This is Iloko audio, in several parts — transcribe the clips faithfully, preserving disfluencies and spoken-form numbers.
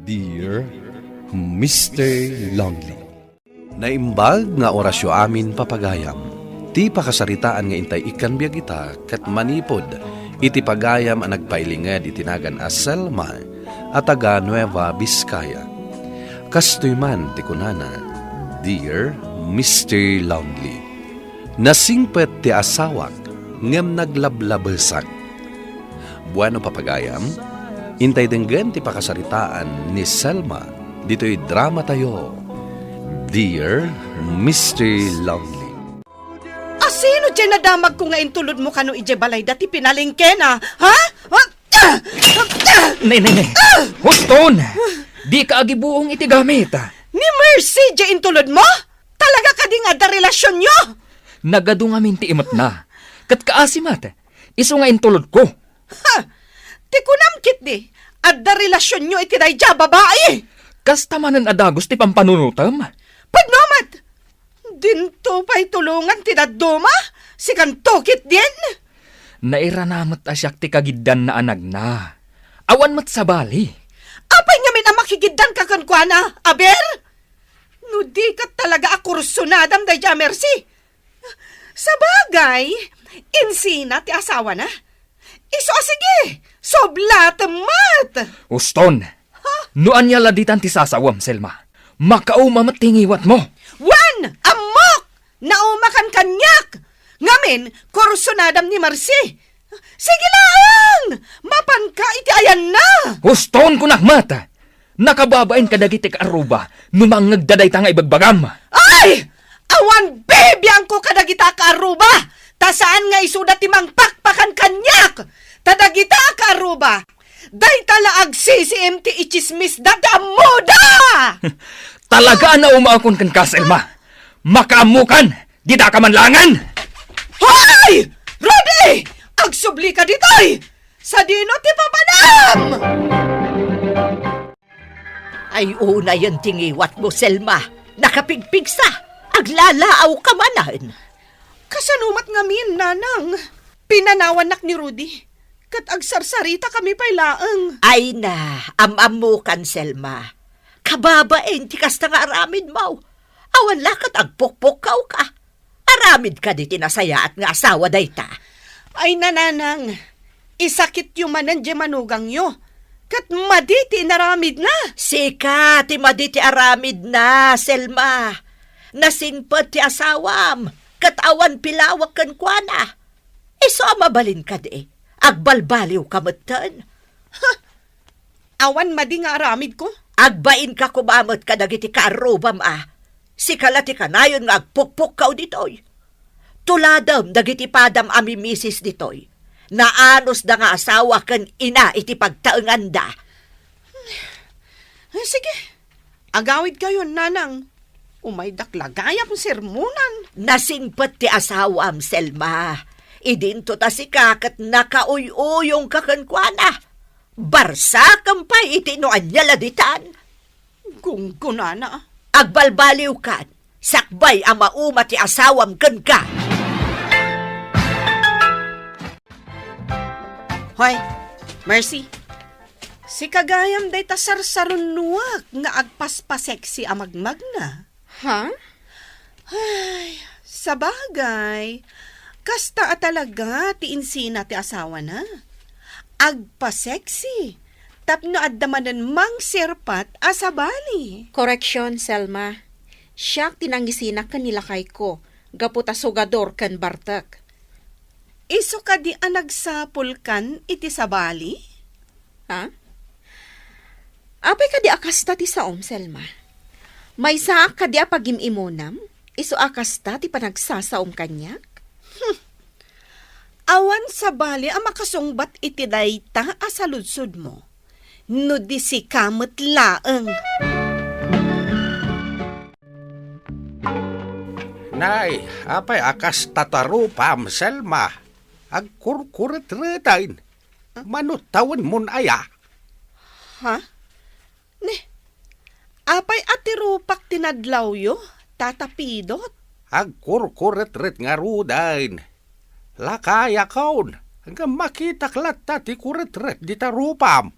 Dear Mister Lonely. Naimbag nga orasyo amin, papagayam. Ti pakasaritaan nga intay ikkan biag ita ket manipud iti pagayam a nagpailinged iti nagan a Selma a taga Nueva Vizcaya. Kastoy man ti kunana, Dear Mister Lonely. Nasingpet ti asawak ngem naglablabesak. Bueno, papagayam, intay denggen ti pakasaritaan ni Selma ditoy drama tayo, Dear Mister Lonely. Asino diay nadamagko nga intulodmo kano idiay balay dati pinalengkena? Ha? Ha? Ne, ne, ne. Huston! Dika agibuong iti gamit. Ni Mercy diay intulodmo? Talaga kadi nga adda relasionyo? Nagadu ngamin ti imetna. Ket kaasi met, isu nga intulodko. Ha! Ti kunam ketdi, adda relasionyo iti daydiay a babai? Kasta manen a dagus ti pampanunotem? Pudno met! Dinto pay tulongan ti dadduma? Sikanto ketdin? Nairana met a siak ti kagiddan naanagna. Awan met sabali. Apay ngamin a makigiddanka kenkuana, Aber? No di ket talaga a kursunadam daydiay a Mercy. Sabagay, insina ti asawana. Isu a sige, sublatem met. Uston, ha? No ania la ditan ti sasawem, Selma, makauma met ti ngiwatmo. Wen, ammok! Naumakan kaniak! Ngamin, kursunadam ni Mercy. Sige laeng! Mapanka iti ayanna! Uston, kunak met! Nakababain kadagiti kaarruba no mangngegda dayta nga ibagbagam. Ay! Awan bibiangko kadagita kaarruba! Ta saan nga isuda ti mangpakpakan kaniak! Ta dagita kaarruba, dayta la agsisiim ti itsismisda ti ammoda! Talaga a naumaakon kenka, Selma. Makaammokan, dita ka manlangan! Hoy! Rudy! Agsubli ka ditoy! Sadino ti papanam? Ay, unayen ti ngiwatmo, Selma. Nakapigpigsa. Aglalaawka manen. Kasano met ngamin, Nanang? Pinanawannak ni Rudy. Ket agsarsarita kami pay laeng. Ay na, am-ammokan, Selma. Kababain ti kasta nga aramidmo. Awan la ket agpukpukkawka. Aramid kadi ti nasayaat nga asawa dayta? Ay, Nanang, isakityo manen diay manugangyo, ket madi ti inaramidna. Sika ti madi ti aramidna, Selma. Nasingpet ti asawam, ket awan pilawek kenkuana. Isu a mabalin kadi, agbalbaliwka metten. Ha! Awan madi nga aramidko? Agbainka koma met kadagiti kaarrubam a, sika la ti kanayon nga agpukpukkaw ditoy. Tuladem dagiti padam a mimisis ditoy. Naanusda nga asawa ken ina iti pagtaenganda. Eh, sige. Agawidkayon, Nanang. Umaydak la gayam sermonan. Nasingpet ti asawam, Selma. Idinto ta sika ket nakauy-uyongka kenkuana. Barsakem pay iti no ania la ditan. Gunggonana. Agbalbaliwkan, sakbay a mauma ti asawam kenka. Hoy, Mercy. Sika gayam dayta sarsarunnuak nga agpaspaseksi a magmagna. Ha? Ay, sabagay, kasta a talaga ti insina ti asawana. Agpaseksi, tapno adda manen mangserpat a sabali. Koreksyon, Selma. Siak ti nangisina ken ni lakayko, gapu ta sugador ken bartek. Isu kadi a nagsapulkan iti sabali? Ha? Apay kadi a kasta ti saom, Selma? Maysaak kadi a pagim-imunam? Isu a kasta ti panagsasaom kaniak? Hmm. Awan sabali a makasungbat iti dayta a saludsodmo, no di sika met laeng. Nay, apay a kasta ti arupam, Selma? Agkurkuretreten. Mano tawenmon aya? Ha? Ne, apay a ti rupak ti nadlawyo, Tata Pidot? Agkurkuretret ngaruden. Lakayakon, ngem makitak latta ti kuretret dita rupam.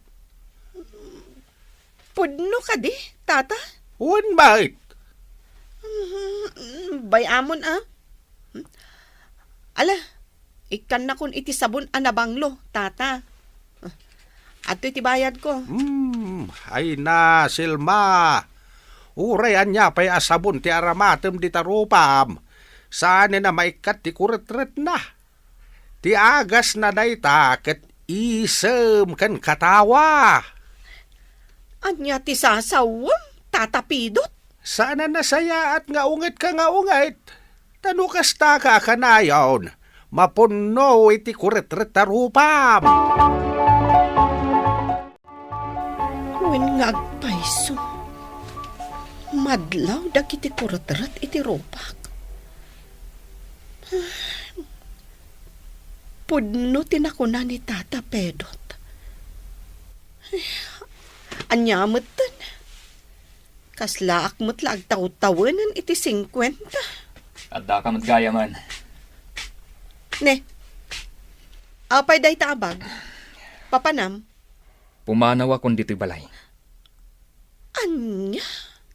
Pudno kadi, Tata? Wen met. Mhm, bay-amon a. Ala, ikkannakon iti sabon a nabanglo, Tata. Adtoy ti bayadko. Hmm, ay na, Selma. Uray ania pay a sabon ti aramatem dita rupam, saanen a maikkat ti kuretretna. Ti agasna dayta ket isem ken katawa. Ania ti sasawem, Tata Pidot? Saan a nasayaat nga ungetka nga unget. Ta no kastaka a kanayon, mapunno iti kuretret a rupam. Wen nga agpayso, madlaw dagiti kuretret iti rupak. Pudno ti nakuna ni Tata Pedot. Ania metten? Kaslaak met la agtawtawenen iti singkuenta. Addaka met gayamen. Ne, apay dayta a bag? Papanam? Pumanawakon ditoy balay. Ania?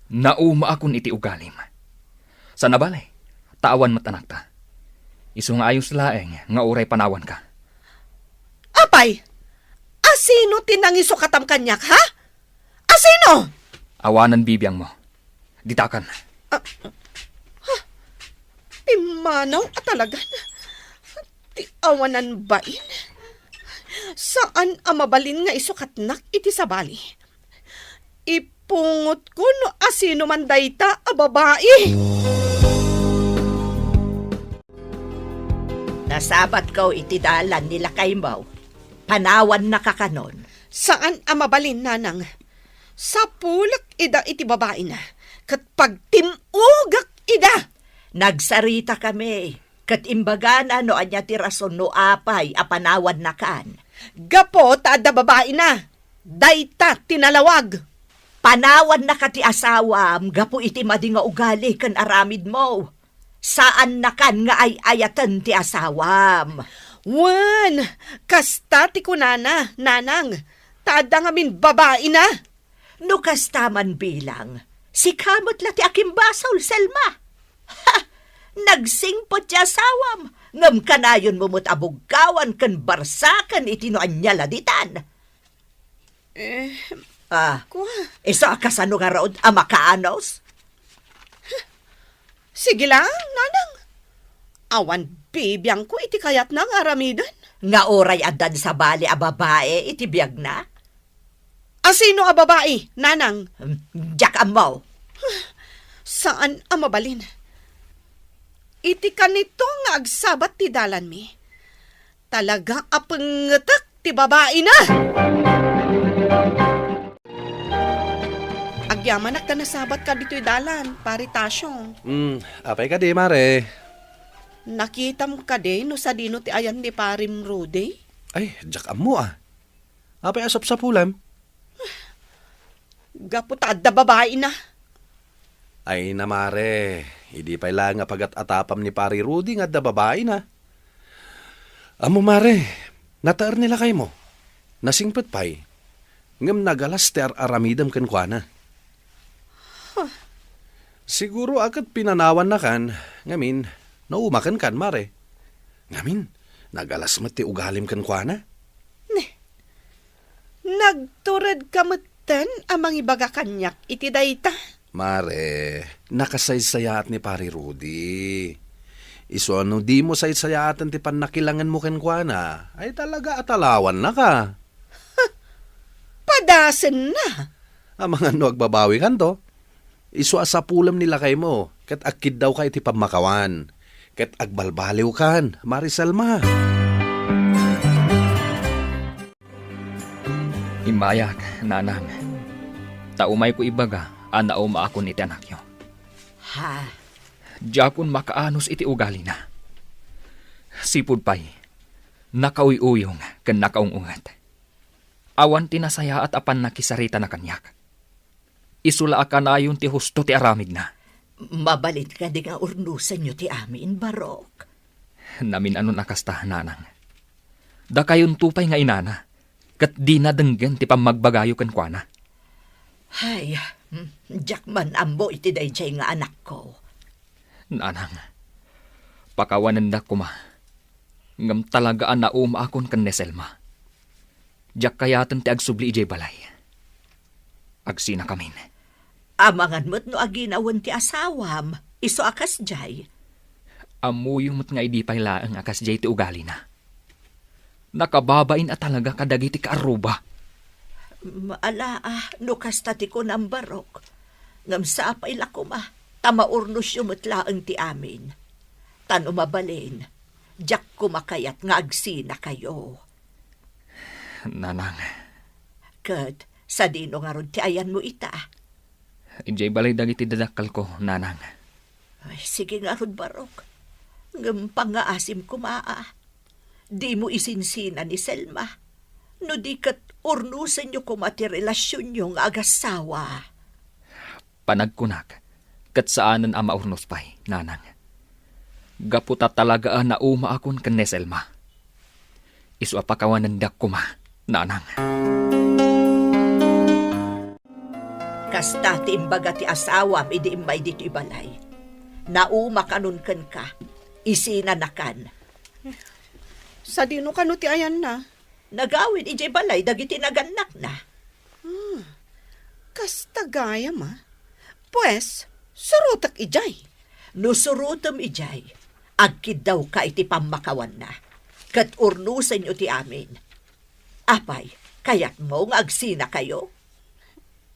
Naumaakon iti ugalim. Sana bale, ta awan met anakta. Isu nga ayos laeng nga uray panawanka. Apay, asino ti nangisukatam kaniak, ha? Asino? Awanan bibiangmo. Ditakan. Ah, ha? Pimmanaw a talagan. Ti awanan bain. Saan a mabalin nga isukatnak iti sabali. Ipungotko no asino man dayta a babai. Nasabatko iti dalan ni lakaymo. Panawannaka kanon. Saan a mabalin, nanang. Sapulek ida iti babaina, ket pagtim-ogek ida. Nagsaritakami, ket imbagana no ania ti rason no apay a panawannakan. Gapu ta adda babaina, dayta ti nalawag. Panawannaka ti asawam gapu iti madi nga ugali ken aramidmo. Saannakan nga ay-ayaten ti asawam. Wen, kasta ti kunana, nanang, ta adda ngamin babaina. No kasta man bilang, sika met la ti akimbasol, Selma. Ha! Nagsingpet ti asawam, ngem kanayonmo met a bugkawan ken barsaken iti no ania la ditan. Eh, ah, kua? Isu a kasano ngarud a makaanus? Sige lang, nanang. Awan bibiangko iti kayatna nga aramiden. Nga uray addan sabali a babai iti biagna? Asino a babai, nanang? Hmm, diak ammo. Saan a mabalin. Iti kanito nga agsabat ti dalanmi, talaga a pengetek ti babaina! Agyamanak ta nasabatka ditoy dalan, Pari Tasio. Hmm, apay kadi, Mare? Nakitam kadi no sadino ti ayan ni Parim Rudy? Ay, diak ammo, ah. Apay a sapsapulem? Gapu ta adda babaina. Ay na, Mare, idi pay la nga pagat-atapam ni Pari Rudy nga adda babaina. Ammo, Mare, nataer ni lakaymo. Nasingpet pay. Ngem nagalas ti ar-aramidem kenkuana. Huh. Siguro a ket pinanawannakan, ngamin, naumakenkan, Mare. Ngamin, nagalas met ti ugalim kenkuana. Ne, nagturedka metten a mangibaga kaniak iti dayta? Mare, nakasaysayaat ni Pari Rudy. Isu a no dimo saysayaaten ti pannakilangenmo kenkuana, ay talaga a talawannaka. Padasenna! Amangan no agbabawikanto, isu a sapulem ni lakaymo ket agkiddawka iti pammakawan, ket agbalbaliwkan, Mare Selma. Immayak, nanang, ta umayko ibaga a naumaakon iti anakyo. Ha? Diakon makaanus iti ugalina. Sipud pay, nakauyuyong ken nakaung-unget. Awan ti nasayaat a pannakisaritana kaniak. Isu la a kanayon ti husto ti aramidna. Mabalin kadi nga urnosenyo ti amin, Barok? Namin-anon a kasta, nanang. Dakayonto pay nga inana, ket dina denggen ti pammagbagayo kenkuana. Ay, hmm, diak man ammo iti daydiay nga anakko. Nanang, pakawanendak koma. Ngem talaga a naumaakon ken ni Selma. Diak kayaten ti agsubli idiay balay. Agsinakamin. Amangan met no aginawen ti asawam, isu a kasdiay. Ammoyo met nga idi pay laeng a kasdiay ti ugalina. Nakababain a talaga kadagiti kaarruba. Ala, ah, no kasta ti kunam, Barok. Ngem sapay la koma, ta maurnosyo met laeng ti amin. Ta no mabalin, diak koma kayat nga agsinakayo. Nanang. Ket sadino ngarud ti ayanmo ita? Idiay balay dagiti dadakkelko, Nanang. Ay, sige ngarud, Barok. Ngem pangngaasim koma, a. Dimo isinsina ni Selma. No di ket urnosenyo koma ti relasionyo nga agassawa. Panagkunak, ket saanen a maurnos pay, Nanang. Gapu ta talaga a naumaakon ken ni Selma. Isu a pakawanendak koma, Nanang. Kasta ti imbaga ti asawam idi immay ditoy balay. Naumakanon kenka, isinanakan. Sadino kano ti ayanna? Nagawid idiay balay dagiti nagannakna. Hmm, kasta gayam, a. Pues, surotek idiay. No surotem idiay, agkiddawka iti pammakawanna, ket urnosenyo ti amin. Apay, kayatmo nga agsinakayo?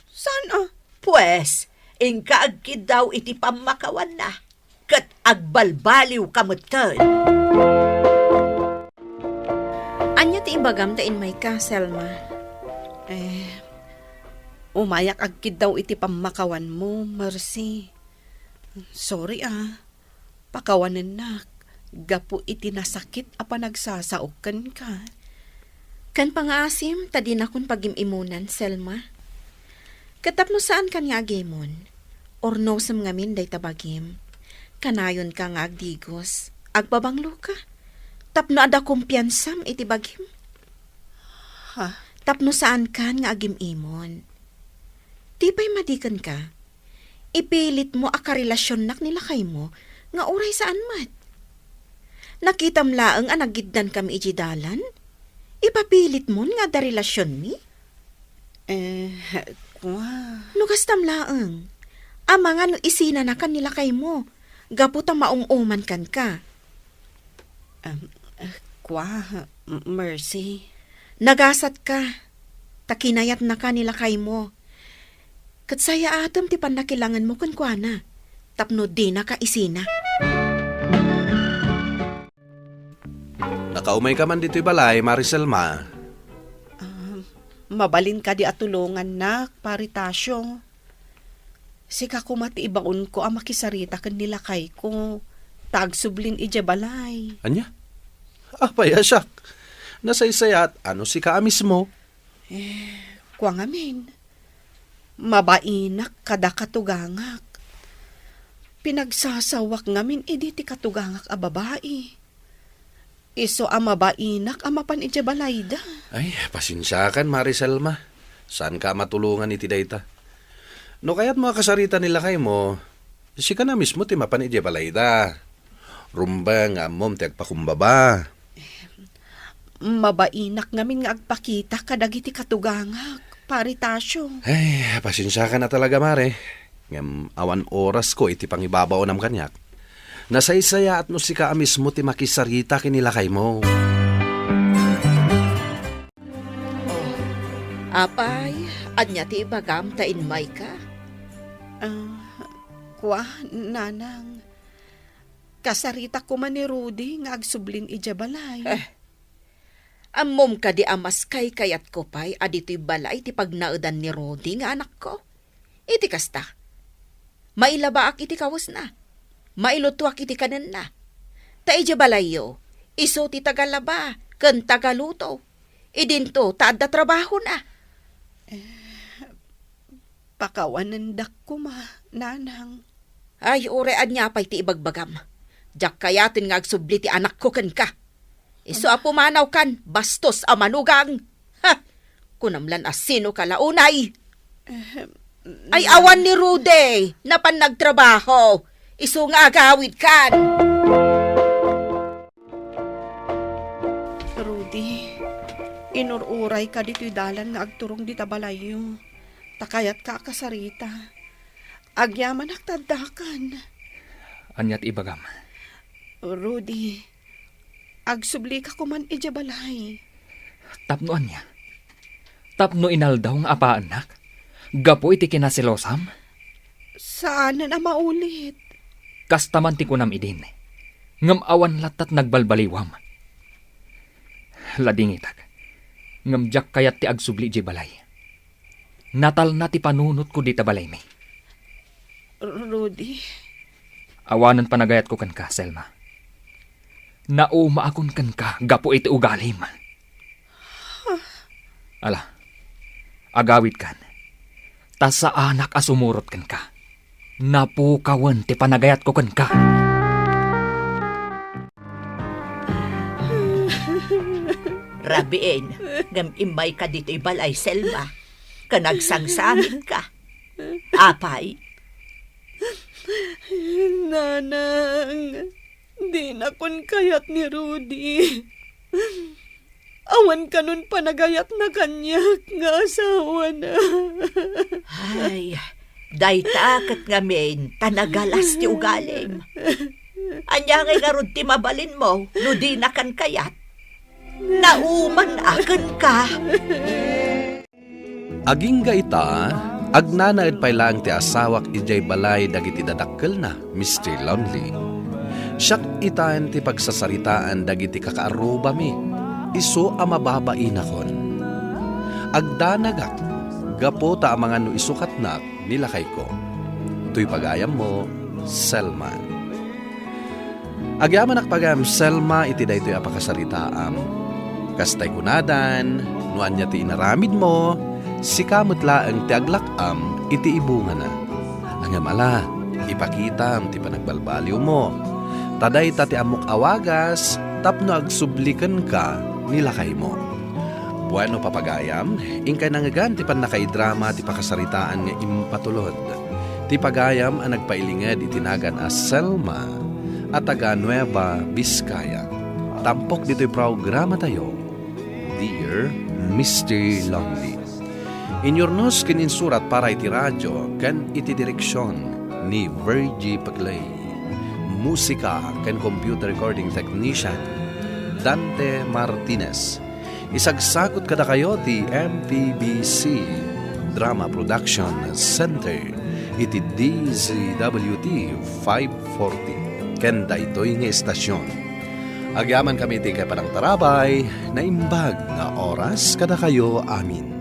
Saan a? Pues, inka agkiddaw iti pammakawanna, ket agbalbaliwka metten. Ania ti ibagam ta immayka, Selma? Eh, umayak agkiddaw iti pammakawanmo, Mercy. Sorry, a. Pakawanennak gapu iti nasakit a panagsasaok kenka. Ken pangngaasim ta dinakon pagim-imunan, Selma. Ket tapno saankan nga agimon, urnosem ngamin dayta bagim. Kanayonka nga agdigos, agbabangloka. Tapno adda kumpiansam iti bagim. Ha? Tapno saankan nga agim-imon. Ti pay madi kenka, ipilitmo a karelasionnak ni lakaymo nga uray saan met. Nakitam laeng a nagiddankami idiay dalan? Ipapilitmon nga adda relasionmi? Eh, kua. No kastam laeng, amangan no isinanakan ni lakaymo, gapu ta maum-uman kenka. Em, eh, kua, M-, Mercy. Nagasatka, ta kinayatnaka ni lakaymo. Ket sayaatem ti pannakilangenmo kenkuana, tapno dinaka isina. Nakaumayka man ditoy balay, Mari Selma. Ah, mabalin kadi a tulongannak, Pari Tasio. Sika koma ti ibaonko a makisarita ken ni lakayko, ta agsublin idiay balay. Ania? Apay a siak? Nasaysayaat a no sika a mismo. Eh, kua ngamin. Mabainak kada katugangak. Pinagsasawak ngamin idi ti katugangak a babai. Isu a mabainak a mapan idiay balayda. Ay, pasensiakan, Mari Selma. Saanka a matulongan iti dayta. No kayatmo a kasarita ni lakaymo, sika na mismo ti mapan idiay balayda. Rumbeng nga ammom ti agpakumbaba. Mabainak ngamin nga agpakita kadagiti katugangak, Pari Tasio. Ay, pasensiakan a talaga, Mare. Ngem awan orasko iti pangibabaonam kaniak. Nasaysayaat no sika a mismo ti makisarita ken ni lakaymo. Oh, apay, ania ti ibagam ta immayka? Ah, kua, Nanang. Kasaritak koma ni Rudy nga agsublin idiay balay. Eh, ammom kadi a mas kaykayatko pay a ditoy balay ti pagnaedan ni Rudy nga anakko? Iti kasta, mailabaak iti kawesna, mailutoak iti kanenna. Ta idiay balayyo, isu ti tagalaba ken tagaluto. Idinto ta adda trabahona. Eh, pakawanendak koma, Nanang. Ay, uray ania pay ti ibagbagam. Diak kayaten nga agsubli ti anakko kenka. Isu a pumanawkan, bastos a manugang. Ha! Kunam lan a sinoka la unay. Eh, Ay, awan ni Rudy, napan nagtrabaho. Isu nga agawidkan. Rudy, inur-urayka ditoy dalan nga agturong dita balayyo. Ta kayatka a kasarita. Agyamanak ta addakan. Ania ti ibagam? Rudy, agsublika koman idiay balay. Tapno ania? Tapno inaldaw nga apaannak? Gapu iti kinaselosam? Saanen a maulit. Kasta man ti kunam idin. Ngem awan lattat nagbalbaliwam. Ladingitak. Ngem diak kayat ti agsubli idiay balay. Natalna ti panunotko dita balaymi. Rudy. Awanen panagayatko kenka, Selma. Naumaakon kenka gapu iti ugalim. Ala, agawidkan. Ta saanak a sumurot kenka. Napukawen ti panagayatko kenka. Rabiin, ngem immayka ditoy balay, Selma. Ken agsangsangitka. Apay? Nanang, dinakon kayat ni Rudy. Awan kanon panagayatna kaniak nga asawana. Ay, dayta ket ngamin ta nagalas ti ugalim. Ania ngay ngarud ti mabalinmo no dinakan kayat? Nauman a kenka. Agingga ita, agnanaed pay laeng ti asawak idiay balay dagiti dadakkelna, Mister Lonely. Siak itan ti pagsasaritaan dagiti kakaarrubami, isu a mababainakon. Agdanagak gapu ta amangan no isukatnak ni lakayko. Toy pagayammo, Selma. Agyamanak pagayam, Selma, iti daytoy a pakasaritaam. Kastay kunadan, no ania ti inaramidmo, sika met laeng ti aglak-am iti ibungana. Ngem ala, ipakitam ti panagbalbaliwmo. Ta dayta ti ammok a wagas tapno agsubli kenka ni lakaymo. Bueno, papagayam, inkay nangngegan ti pannakaidrama ti pakasaritaan nga impatulod ti pagayam a nagpailinged iti nagan a Selma a taga Nueva Vizcaya. Tampok ditoy programatayo, Dear Mister Lonely. Inyurnos ken insurat para iti radio ken iti direksion ni Virgie Paclay. Musika ken computer recording technician, Dante Martinez. Isagsakot kadakayo ti M P B C Drama Production Center iti D Z W T five forty ken daytoy nga estasion. Agyamankami iti inkay panangtarabay, naimbag nga oras kadakayo amin.